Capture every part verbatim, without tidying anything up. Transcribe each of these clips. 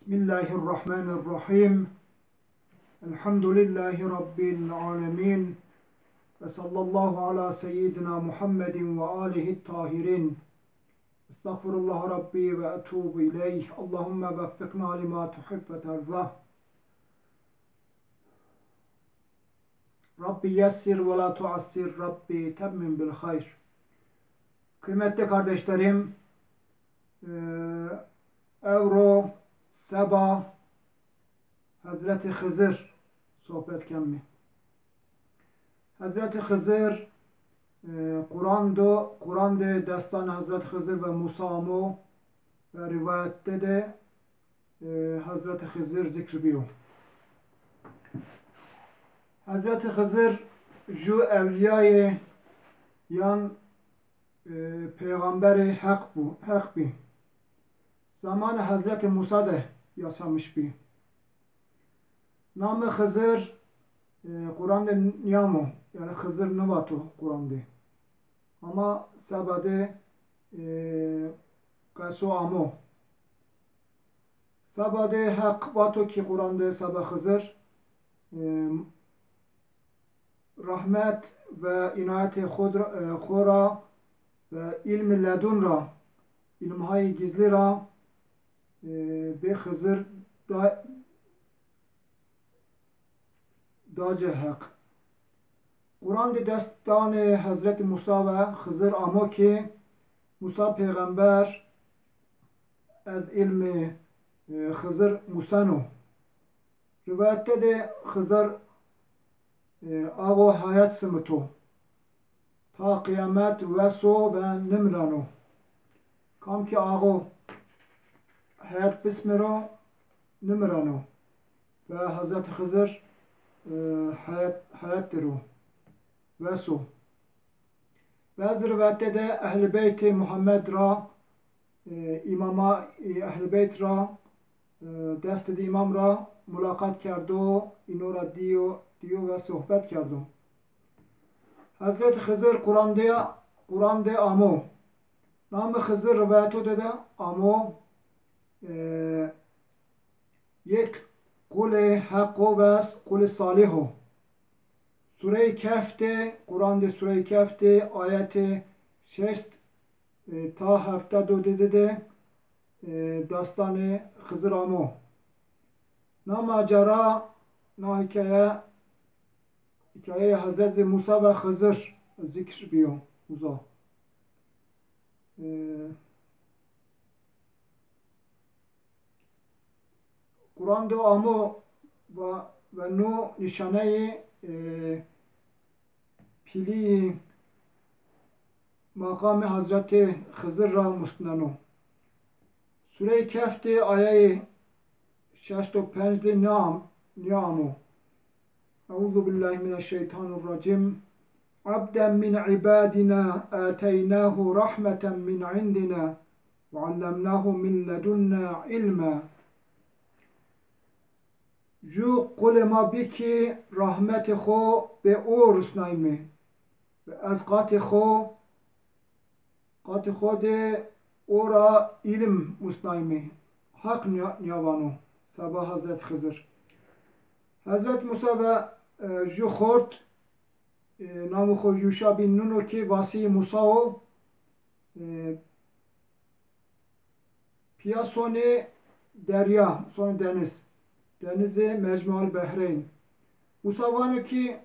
بسم الله الرحمن الرحيم. الحمد لله رب العالمين. وصلى الله على سيدنا محمد وآله الطاهرين. أستغفر الله ربي وأتوب إليه. اللهم وفقنا لما تحب وترضى. Rabbi yessir ve la tuassir, Rabbi temmim bil hayr. Kıymetli kardeşlerim, e, ewro seba Hezreti Xizir sohbet kemi. Hezreti Xizir, e, Quran do, Quran de destan Hezreti Xizir ve Musa amo ve rivayette de, e, Hezreti Xizir zikr biyo. Hezreti Xizir ju ewliyayê yan, e, peyxamberê Heq bu, Heq bi. Zamanê Hezreti Musa de yaşamış bi. Namê Xizir, e, Quran de niyamo, yani Xizir nivato Quran de. Ama seba de, e, qeso amo. Seba de Heq vato ki Quran de seba Xizir, e, rahmet ve inayetê xo ra, e, xo ra ve ilmi ledun ra, ilmhay gizli ra, e, bê Xizir da, da ci Heq. Quran de destanê Hezreti Musa ve Xizir amo ki Musa peyxamber ez ilmi, e, Xizir museno. Rivayette de Xizir, e, ağo hayat simito. Ta qıyamet weso ve nimirano. Kam ki ağo hayat bismiro, nimirano. Ve Hezreti Xizir, e, hayat, hayat diro. Weso. Bazı rivayette de Ehl-i Beyt-i Muhammed ra, e, imama, e, Ehl-i Beyt ra, e, destê di imam ra mulaqat kerdo, ino ra diyo, diyo ve sohbet kerdo. Hezreti Xizir Quran de, Quran de amo. Namê Xizir rivayeto de de amo, e, yek qulê Heqo ve qulê Salih o. Sureyê Kehf de, Quran de Sureyê Kehf de ayetê şeşt, e, ta hefta do de de, e, dastanê Xizir amo. Na macera, na hikaye, hikayeyê Hezretî Musa ve Xizir zikr biyo uza. E, Quran de amo ve, ve no nîşaneyê, e, pîlîyî maqamê Hezretî Xizir ra musneno. Sureyê Kehf de ayeyê şeşt û penc de niam-, niamo. Euzu billahi mineşşeytanirracim. Abden min ibadina ateynahu rahmeten min indina ve allemnahu min ledunna ilma. Ju qulê ma bi ki rahmetê xo be o rusnayme ve ez qatê xo, qatê xo de o ra îlim musnayme. Haq niya-, niyavano seba Hezret Xizir. Hezret Musa ve, e, ju xort, e, namê xo Yuşa bin Nun o ki vasî Musa o, e, pîya sonê derya, sonê deniz. Denizê Mecmual Behreyn. Musa vano ki,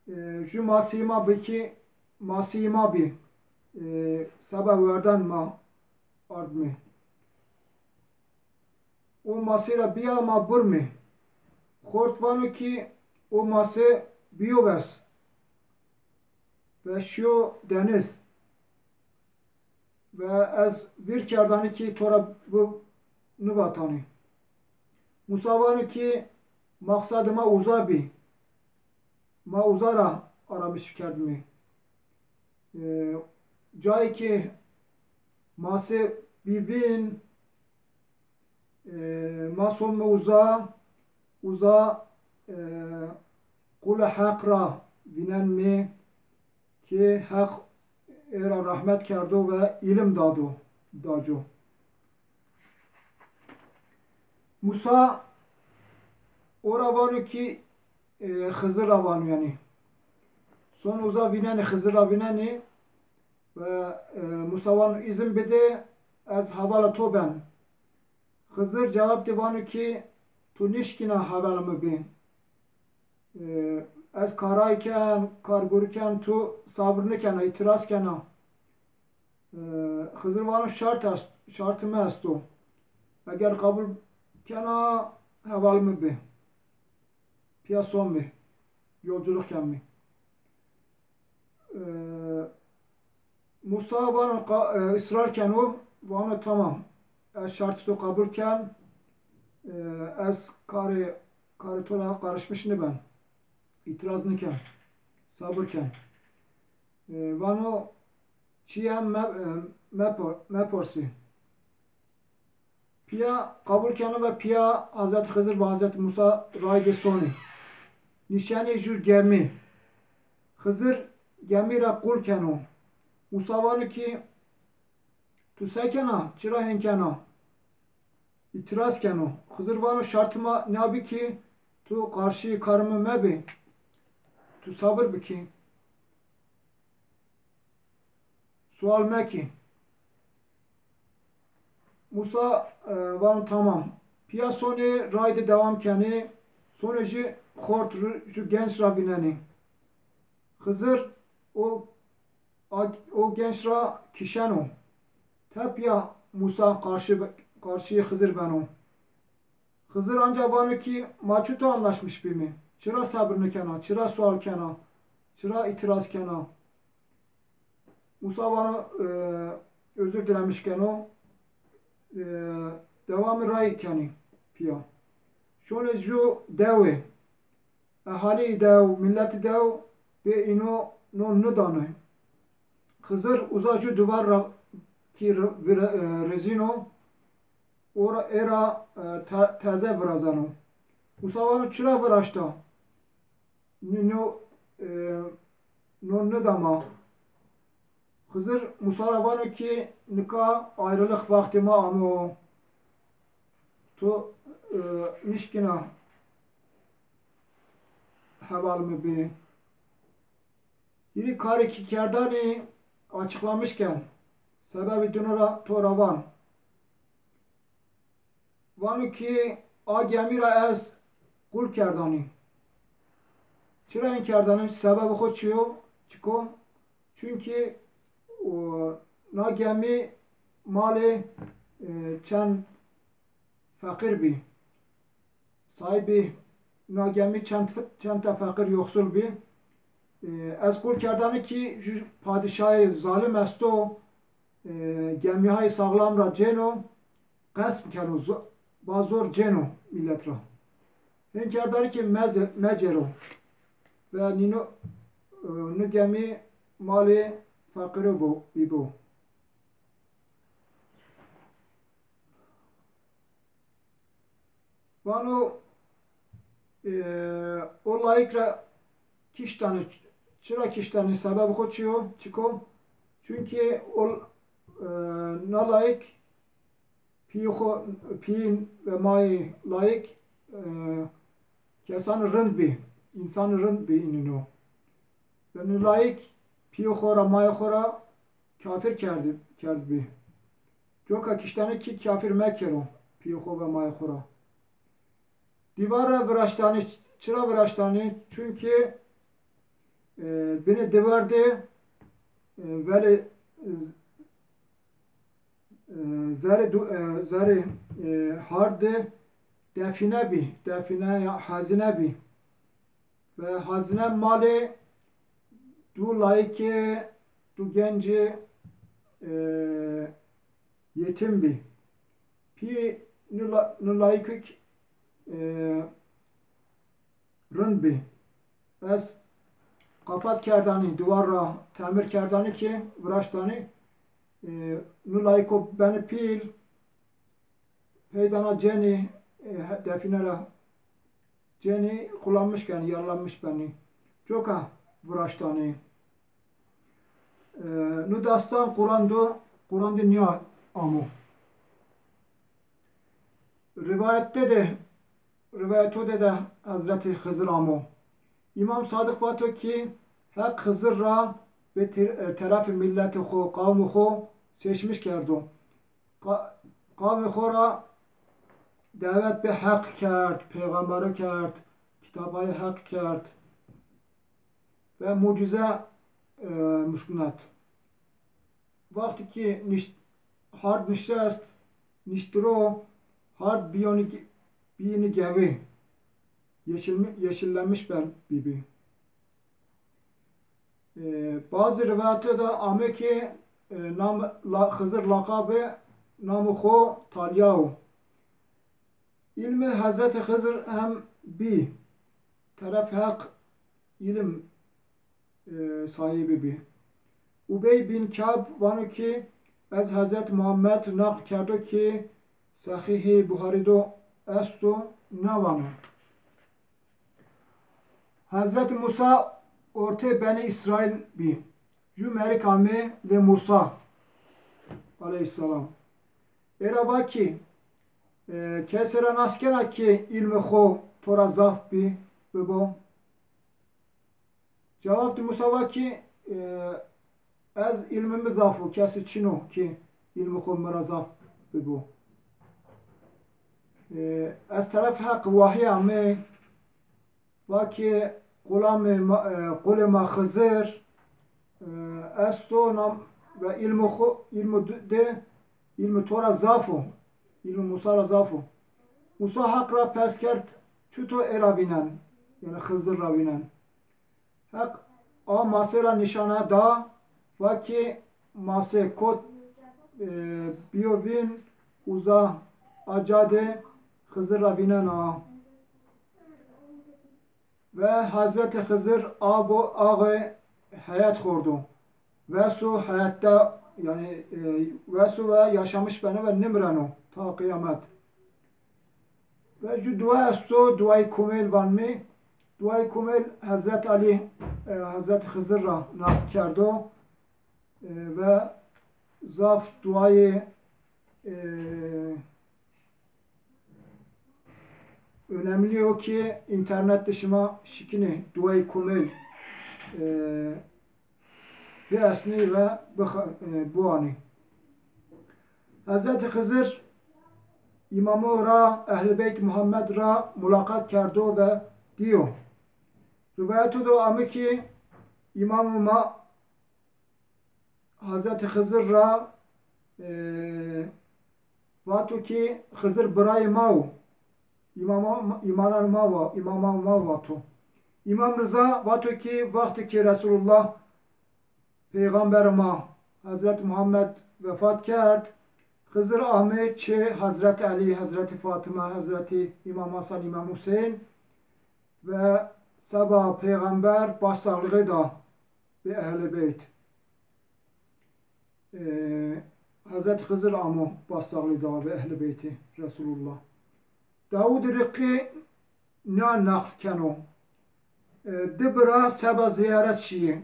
e, ju masî ma bi ki, masî ma bi, e, seba werdan ma ardme. O masî ra bîya ma burme. Xort vano ki o masî bîyo ves ve şîyo deniz. Ve ez vîr kerdanî ki to ra bi nivatanî. Musa vano ki maqsadê ma uza bî. Ma uza ra aramiş kerdimî. E, cayê ki masî bî vîn, e, ma sonme uza, uza, e, qulê Heq ra vînenmî ki Heq ê ra rehmet kerdo ve îlim dado, daco. Musa o ra vano kî, e, Xizir ra vano yanî. Son uza vînenê, Xizir ra vînenê ve, e, Musa vano, "Îzin bide ez hevala to ben." Xizir cewab de vano kî, "Tu nişkîna hevala mi bî. E, ez karay ken, kargurî ken, tu sabir nîkena, îtîraz kena." E, Xizir vano, "Şart est, şartê mi esto. Eger qebul kena, heval mi bî. Pîya son bî. Yolculuk ken bî." E, Musa vano, qa-, e, israr keno, vano, "Tamam, ez şartê to qebul ken, e, ez karê, karê to ra qarişmiş niben, îtîraz niken, sabir ken." E, vano, "Çîyê mi me-, e, mepo-, meporsî." Pîya qebul keno ve pîya Hezretî Xizir ve Hezretî Musa rayde sonê. Nîşenê ju gemî. Xizir gemî ra qul keno. Musa vano kî, "Tu se kena? Çira hên kena?" Îtîraz keno. Xizir vano, "Şartê ma na bî kî tu qarşî karê mi mebî. Tu sabir bikî. Sual mekî." Musa, e, vano, "Tamam." Pîya sonê rayde dewam kenê, sonê jî xort ru-, ju genç ra vînenê. Xizir o, a, o genç ra kişeno. Tepîya Musa qarşî, qarşîyê Xizir beno. Xizir anca vano kî, "Ma çuto anlaşmiş bîme? Çira sabir nîkena, çira sual kena, çira îtîraz kena?" Musa vano, e, özür dilemiş keno, e, dewamê rayî kenê pîya. Şonê ju dewe, ehalî dew, milletî dew bê îno non nidano. Xizir uza ju duvar ra kî ri-, vire-, e, rizîno, o ra, ê ra, e, te-, teze virazeno. Musa vano, "Çira viraşta? Nîno, e, non nida ma." Xizir Musa ra vano kî, "Nika ayrılık vaxtê ma amo. Tu, e, nişkîna heval mi bî. Hîrê karê kî kerdanî açıklamış ken. Sebebê dino ra to ra van." Vano kî, "A gemî ra ez qul kerdanî." "Çira hên kerdanî? Sebebê xo çi yo, çik o?" "Çunkî o, na gemî malê, e, çend feqîr bî. Sahibê na gemî çend fe-, çend te feqîr, yoxsul bî. E, ez qul kerdanî kî ju padîşayê zalim esto, e, gemîhay sağlam ra cêno, qesm keno, zo-, ba zor cêno millet ra. Hên kerdanî kî meze-, mecêro. Ve nîno, e, nu gemî malê feqîro bo, bîbo." Vano, e, o layik ra kiştanî, çira kiştanî, sebebê xo çi yo, çik o? Çunkî o, e, na layik pîyê xo, pîyê ve mayê layik, e, kesanê rind bî, însanê rind bî înîno. Ve nu layik pîyê xo ra, mayê xo ra kafir kerd, kerdbî. Coka kiştanî kî kafir mekero pîyê xo ve mayê xo ra. Dîwar ra viraştanî, çira viraştanî? Çunkî, e, binê dîwar de, e, velê, e, e, zerê du-, e, zerê, e, hard de defîne bî, defîne ya hazîne bî. Ve hazîne malê du layikê, du gencê, e, yetîm bî. Pî nu la-, nu layikik, e, rind bî. Ez qapat kerdanî, dîwar ra temir kerdanî kî viraştanî, e, nu layiko benî pîl, peydana cenî, e, he-, defîne ra cenî, qulanmiş kenî, yaralanmış benî. Coka viraştanî. E, nu destan Quran do, Quran de nîya amo. Rivayette de, rivayeto de de Hezretî Xizir amo. Îmam Sadiq vato ki Heq Xizir ra bi te-, e, terefê milletê xo, qawmê xo seçmiş kerdo. Qa-, qawmê xo ra dewet bi Heq kerd, peyxamberi kerd, kitabay Heq kerd ve mucize, e, muskunet. Wextî ki nişt-, hard nişest, niştiro, hard biyonî ge-, biyînî gewî, yeşilmi-, yeşillemiş ber bîbî. E, bazı rivayete de ame ki, e, nam, la, Xizir laqabê namê xo Talya o. Îlmê Hezretî Xizir hem bî, teref Heq îlim, e, sahibi bî. Ubey bin Ka'b vano ki, ez Hezretî Muhammed naql kerdo ki Sehîhî Buharî do esto, na vano. Hezretî Musa ortê Benî Îsraîl bî. Ju merik amê lê Musa aleyhîsselam. Ê ra va ki, e, kesê ra nas kena ki îlmê xo to ra zaf bî, bibo? Cewab di Musa va ki, e, ez îlmê mi zaf o, kesî çin o ki îlmê xo mi ra zaf bibo. E, ez teref Heq wahî amê, va ki qulamê ma, e, qulê ma Xizir, e, esto nam ve îlmê xo, îlmê di-, de, îlmê to ra zaf o, îlmê Musa ra zaf o. Musa Heq ra pers kerd, çuto ê ra vînen, yanî Xizir ra vînen? Heq a masê ra nîşane da, va ki masê kot, e, bîyo vîn, uza a ca de Xizir ra vînena. Ve Hezretî Xizir abo, ağê heyet xordo. Wes o heyette, yanî, e, wes o ve yaşamış beno ve nimireno ta qîyamet. Ve ju dua esto, duayê Kumêl vanmî. Duayê Kumêl Hezret Elî, e, Hezret Xizir ra naql kerdo. E, ve zaf duayê, e, önemli yo ki înternet de şima şikînê duayê Kumêl, e, biesnî ve bixa-, e, biwanî. Hezretî Xizir îmamo ra, Ehlî Beyt Muhammed ra mulaqat kerdo ve dîyo. Riwayeto do ame ki îmamo ma Hezretî Xizir ra, e, vato ki Xizir birayê ma o. Îmama, îmanan ma va, îmama ma vato. Îmam Riza vato ki wextê ki Resulullah peyxamberê ma Hezret Muhammed vefat kerd, Xizir amê çê Hezret Elî, Hezretî Fatime, Hezretî Îmam Hasan, Îmam Huseyn ve seba peyxamber başsağlığı da bi Ehlî Beyt. E, Hezretî Xizir amo başsağlığı da bi Ehlî Beytî Resulullah. Dawud Riqî na naql keno. E, di bira seba zîyaret şîyî.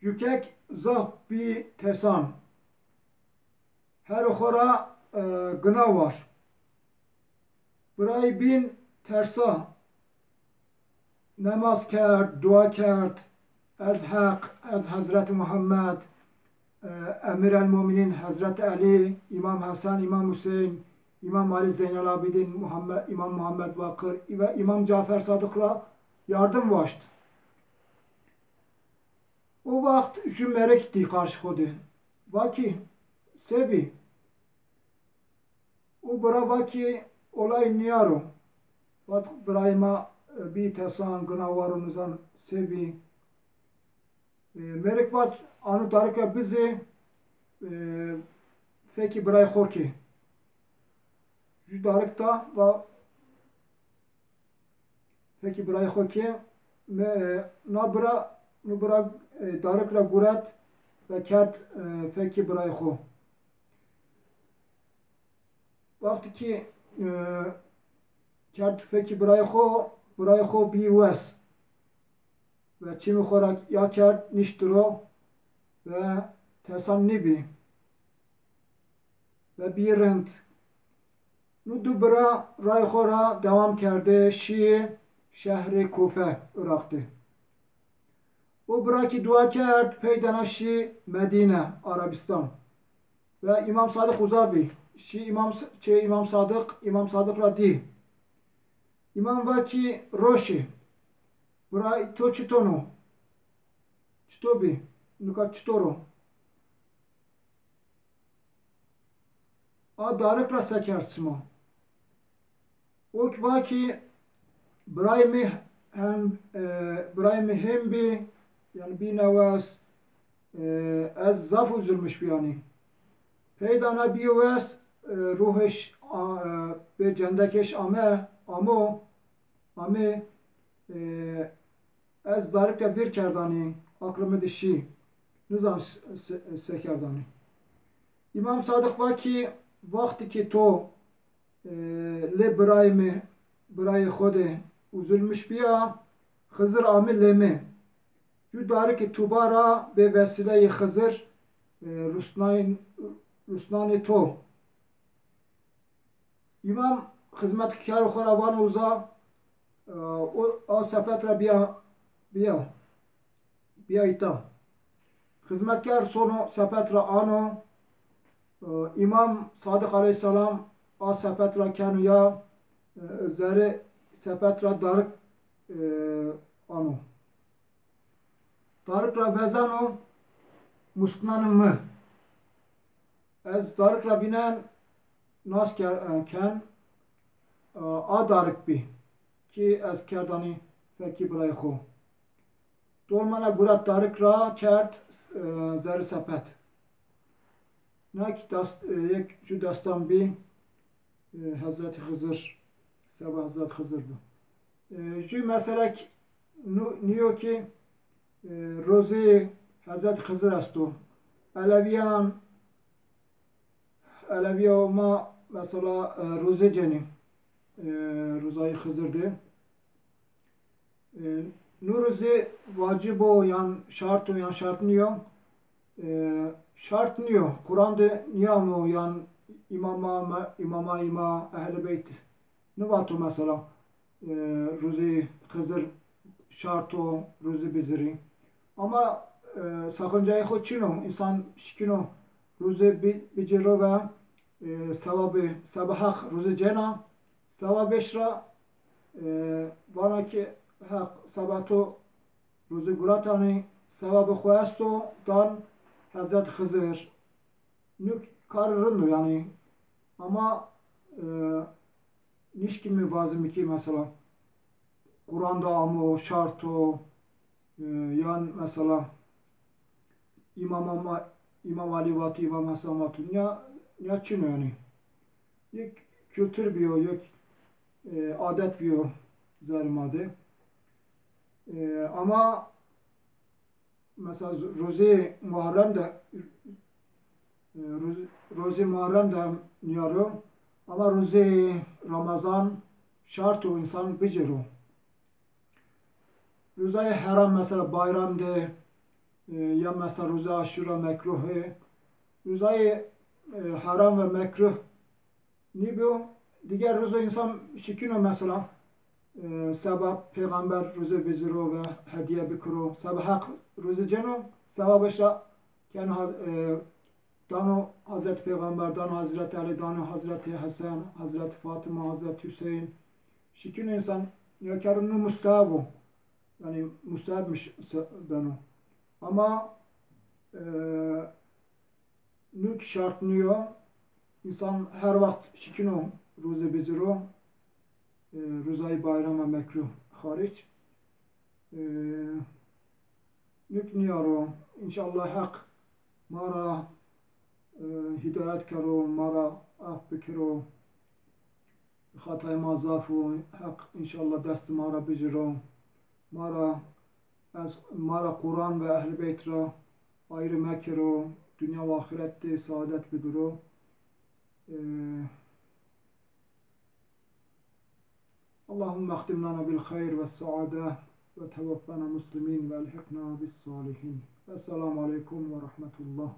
Jukek zaf bî tersan. Herê xo ra, e, gina war. Birayê bîn tersa. Nemaz kerd, dua kerd. Ez Heq, ez Hezret Muhammed, e, Emîrelmumînîn Hezret Elî, Îmam Hesen, Îmam Huseyn, Îmam Elî Zeynelabîdîn, Muhammed, Îmam Muhammed Baqir ve Îmam Cafer Sadiq ra yardim waşt. O waxt ju merik dî qarşî xo de. Va kî, se bî? O bira va kî, olay nîyar o. Vat, birayê ma, e, bî tesan, gina war o, nizan se bî. E, merik vat, ano darik ra bizê, e, fekî birayê xo kê. Ju darik da, va, fekî birayê xo kê, me, e, na bira, nu bira, e, darik ra guret ve kerd, e, fekî birayê xo. Wextî kî, e, kerd fekî birayê xo, birayê xo bî wes. Ve çimê xo ra ya kerd, nişt ro ve tesan nîbî. Ve bî rind. Nu du bira ray xo ra dewam kerde, şîyê şehrê Kufe, Iraq de. O bira kî dua kerd, pey dana şî Medîne, Arabistan. Ve Îmam Sadiq uza bî. Şî Îmam S-, çê Îmam Sadiq, Îmam Sadiq ra dî. Îmam va kî, roşî, birayê to çiton o? Çito bî? Nika çitor o? A darik ra se kerd şima? O kî va kî, birayê mi hem, e, birayê mi hên bî, yanî bî newes, e, ez zaf uzulmiş bîyanî. Pey dana bîyo wes, e, ruhêş, a, e, bê cendekêş ame, amo, amê, e, ez darik ra vîr kerdanî, aqlê mi de şî. Nizan s-, s-, se kerdanî. Îmam Sadiq va kî, wextî kî to, e, lê birayê mi, birayê xo de uzulmiş bîya, Xizir amî lê mi. Ju darikê Tuba ra bê vesîleyê Xizir, e, rusnayên, rusnanê to. Îmam xizmetkarê xo ra vano uza, e, o, a sepet ra bîya, bîya, bîya îta. Xizmetkar sono sepet ra ano, e, Îmam Sadiq aleyhîsselam a sepet ra keno ya, e, zerê sepet ra darik, e, ano. Darik ra vezano, musknanê mi. Ez darik ra vînen, nas ker-, ken, a darik bî kî ez kerdanî fekî birayê xo. Dormana guret darik ra kerd, e, zerê sepet. Na kî dast-, e, yek ju destan bî, e, Hezretî Xizir, seba Hezretî Xizir bi. E, ju mesele kî nu-, nîyo kî, e, rozê Hezretî Xizir esto. Elewîyan, Elewîya ma mesela, e, rozê cenî, e, rozayê Xizir de. E, nu rozê wacib o yan şart o yan şart nîyo? E, şart nîyo. Quran de nîyamo yan îmama, îmama îma, ehlê beyt nivato mesela, e, rozê Xizir şart o, rozê bizirî. Ama, e, sakıncayê xo çin o, însan şikîno rozê bi-, bicêro ve, e, sewabê, seba Heq rozê cena, sewabêş ra, e, vana ki Heq seba to rozê guratanê, sewabê xo esto, dan Hezret Xizir. Nu kar rind o yanî. Ama, e, nişkîme vazime ki mesela Quran de amo, şart o, e, yan mesela Îmam ama, Îmam Alî vato, Îmam Hesen vato. Nîya, nîya çin o yanî. Yek kultur bîyo, yek, e, adet bîyo zerrê ma de. E, ama mesela z-, rozê Muharrem de, e, roz-, rozê Muharrem de nîyaro, ama rozê Ramazan şart o însan bicêro. Rozayê heram mesela bayram de, e, ya mesela rozê Aşura mekruh ê. Rozayê, e, heram ve mekruh nîbîyo. Diger rozo însan şikîno mesela, e, seba pêxember rozê biziro ve hedîye bikiro. Seba Heq rozê ceno, sewabêş ra keno ha-, e, dano Hezretî Pêxember, dano Hezretî Elî, dano Hezretî Hesen, Hezretî Fatima, Hezretî Huseyn. Şikîno însan, nîya kero nu musteheb o. Yanî mustehebmiş se-, beno. Ama, e, nu kî şart nîyo. Însan her wext şikîno rozê biziro, e, rozayê bayrama mekruh xaric. E, nu kî nîyaro. Înşallah Heq ma ra, e, hîdayet kero, ma ra af bikiro. Xetayê ma zaf o, Heq înşallah destê ma ra biciro. Ma ra, ez, ma ra Quran ve Ehlî Beyt ra ayrî mekiro, dinya û axiret de saadet bigiro. E, اللهم اختم لنا بالخير والسعادة وتوفنا مسلمين وألحقنا بالصالحين. السلام عليكم ورحمة الله.